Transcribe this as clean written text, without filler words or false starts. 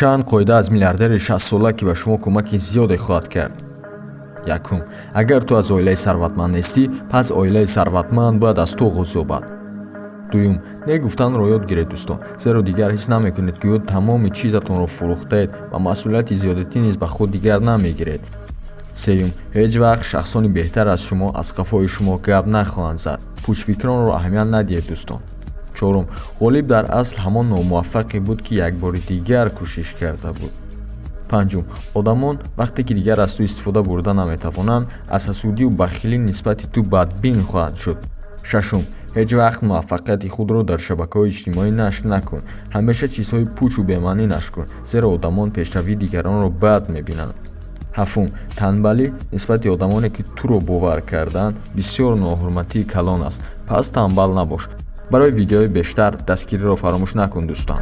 Чанд қоида аз миллиардери 60-сола, ки ба шумо кӯмаки зиёде хоҳад кард. Якум: агар ту аз оилаи сарватманд нестӣ, пас оилаи сарватманд бояд аз ту оғоз ёбад. Дуюм: не гуфтанро ёд гиред, дӯстон, зеро дигар ҳис намекунед, ки ё тамоми чизатонро фурӯхтаед ва масъулияти зиёдатӣ низ ба худ дигар намегиред. Сеюм: ҳеҷ вақт шахсони беҳтар аз шумо аз қафои шумо гап нахоҳанд зад. Пучфикронро аҳамият надиҳед, дӯстон. Чорум: ғолиб дар асл ҳамон номуваффақе буд, ки як бори дигар кӯшиш карда буд. Панҷум: одамон вақте ки дигар аз ту истифода бурда наметавонанд, аз ҳасудию бахилӣ нисбати ту бадбин хоҳанд шуд. Шашум: ҳеҷ вақт муваффақияти худро дар шабакаҳои иҷтимоӣ нашр накун. Ҳамеша чизҳои пучу бемаънӣ нашр кун, зеро одамон пешравии дигаронро бад мебинанд. Ҳафтум: танбалӣ нисбати одамоне, ки туро бовар кардаанд, бисёр ноҳурматии калон аст. Пас танбал набош. Барои видеои бештар дастгириро фаромӯш накун, дӯстон.